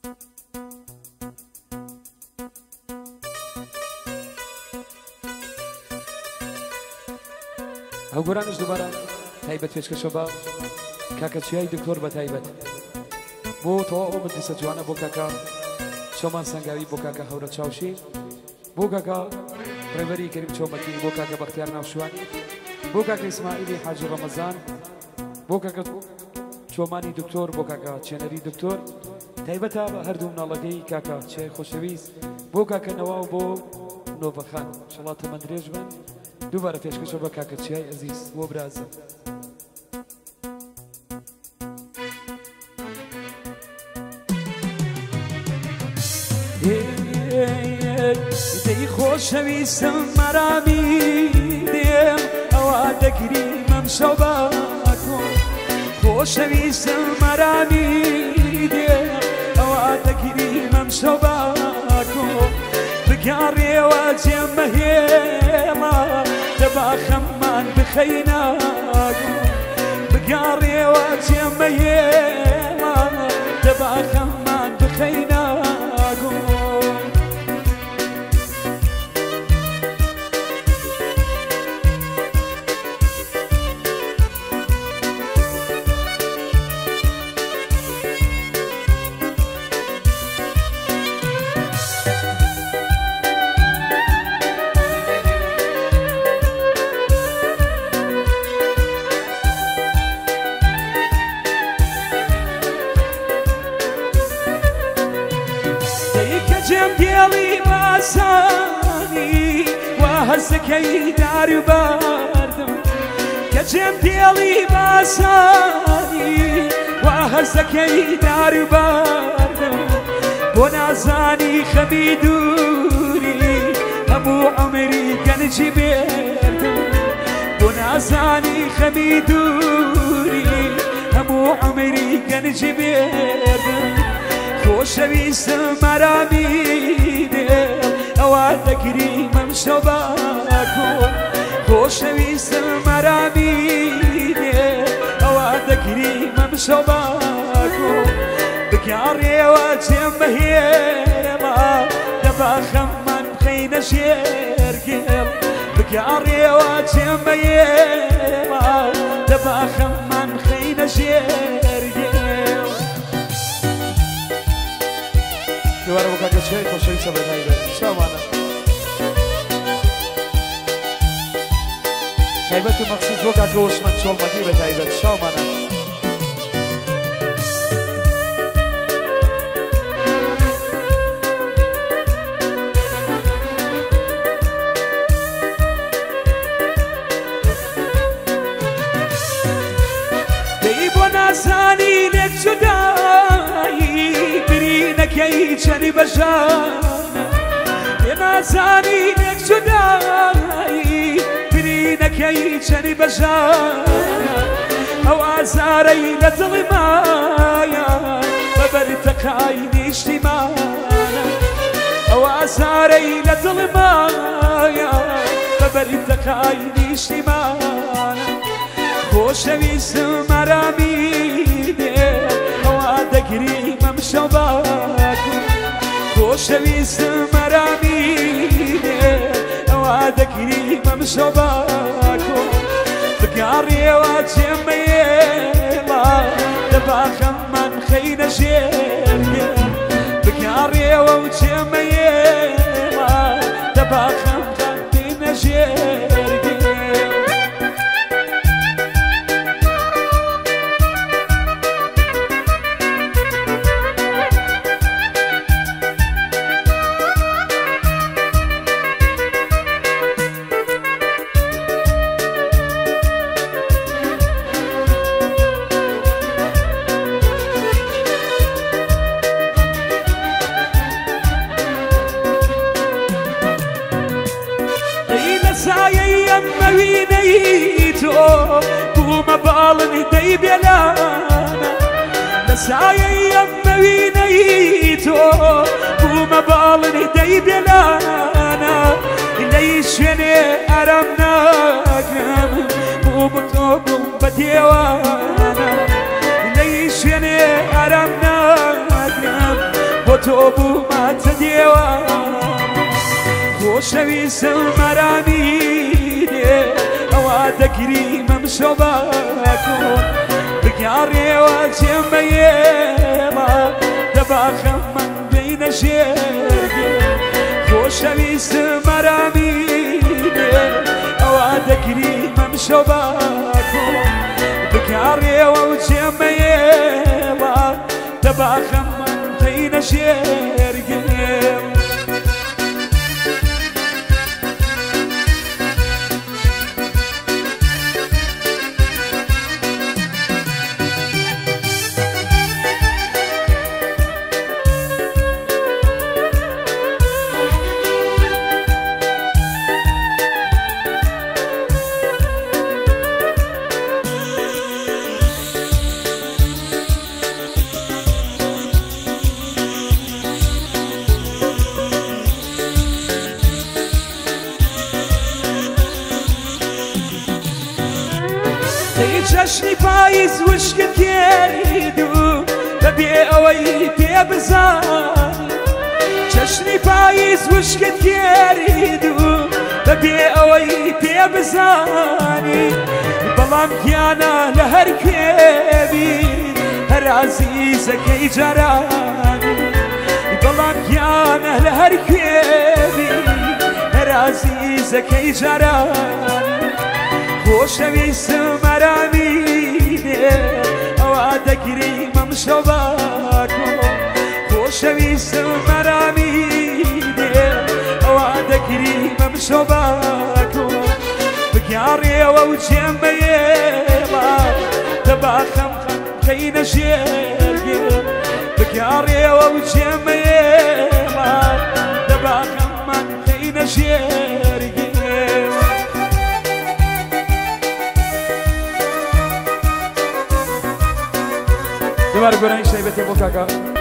ئەو گۆرانیش دووبارە تایبەت پێشکەشە بە کاکە چیای دکتۆر بە تایبەت بۆ تەواو ئەو مەجلیسە جوانە بۆ کاکە چۆمان سەنگاوی بۆ کاکە هەورە چاوشی بۆ کاکە ڕێبەری کەریم چۆمەکی بۆ کاکە بەختیار ناوشوانی بۆ کاکە ئیسماعیلی حاجی ڕەمەزان بۆ کاکە چۆمانی دکتۆر بۆ کاکە چێنەری دکتۆر تایبەتە بە هەردوو مناڵەکەی کاکە چیای خۆشەویست بۆ کاکە نەوا و بۆ نۆڤەخان شەڵا تەمەن درێژ بن. دووبارە پێشکەشە بە کاکە چیای ئەزیز بۆ برازم. دەی خۆشەویستم مەرامی دێم ئەوە دەگریم ئەمشەو باکۆ خۆشەویستم مەرامی دێم ئەوە دەگریم ئەمشەو باکۆ بگەڕێوە جێم مەهێڵە دەبا خەممان بخەیناگۆ بگەڕێوە جێم مەهێڵە دەبا خەممان بخەیناگۆ. دێڵی باسانی وا هەستەکەی دار و باردم کە جێم دێڵی باسانی وا هەستەکەی دار و باردم بۆ نازانی خەمی دووری هەموو عومری گەنجی بێردم بۆ نازانی خەمی دووری هەموو عومری گەنجی بێردم خۆشەویستم مەرامی دێ ئەوە دەگریم ئەمشەو باکۆ خۆشەویستم مەرامی دێ ئەوە دەگریم ئەمشەو باکۆ بگەڕێوە جێم بەهێڵە دەبا خەممان بخەینە ژێر گێڵ بگەڕێوە جێم بەهێڵە دەبا خەممان بخەینە ژێر گێڵ. دووبارە بۆ کاکە چیای خۆشەویستە بە تایبەت چاومانە تایبەت و مەخصوص بۆ کاکە وەشمەند چۆڵمەکی بە تایبەت چاومانە. دەی بۆ نازانی لێک جودایی برینەکەی چەنی بەژانە پێ نازانی لێک جودایی برینەکەی چەنی بەژانە ئەو ئازارەی لە دڵی مایە بە بەرتەقای نیشتیمانە ئەو ئازارەی لە دڵی مایە بە بەرتەقای نیشتیمانە خۆشەویستم مەرامی دێ ئەوە دەگریم ئەمشەو باکۆ خۆشەویستم مەرامی دێ ئەوە دەگریم ئەمشەو باکۆ بگەڕێوە جێم مەیێڵە دەبا خەممان بخەینە ژێر گێڵ بگەڕێوە و جێم مەیێڵە دەبا خەممان بخەینە ژێر گێڵ. سایەی ئەمەوینەی تۆ بوومە باڵن دەی بێلانە لە سایەی ئەمەوینەی تۆ بوومە باڵن دەی بێلانە لەی شوێنێ ئارام ناگرم بووم تۆ بووم بە دێوانە لەی شوێنێ ئارام ناگرم بۆ تۆ بوومەتە دێوانە خۆشەویستم مەرامی دێ ئەوە دەگریمەم شەو باکۆ بگاڕێوە جێمەیێڵە دەباخەم من بینە ژێرگێ خۆشەویستم مەرامی دێ ئەوە دەگریمەم شەو باکۆ بگاڕێوە و جێمەیێڵە دەباخەم من بینە ژێرگێ چەشنی پاییز وشکت کرد و بەبێ ئەوەی پێ بزانی چەشنی پاییز وشکت کرد و بەبێ ئەوەی پێ بزانی بەڵام گیانە لە هەر کوێبی هەر عەزیزەکەی جارانی بەڵام گیانە لە هەر کوێبی هەر عەزیزەکەی جارانی خۆشەویستم مەرامی دێ ئەوە دەگریمەم شەو باکۆ خۆشەویستم مەرامی دێ ئەوە دەگریمەم شەو باکۆ بگاڕێوە و جێمەیێڵە دەباخەم خەینە ژێرگێ بگاڕێوە و جێمەیێڵە دەباخەم من خەینە ژێرگێ دوباره گۆرانی تایبەتێ بۆ کاکە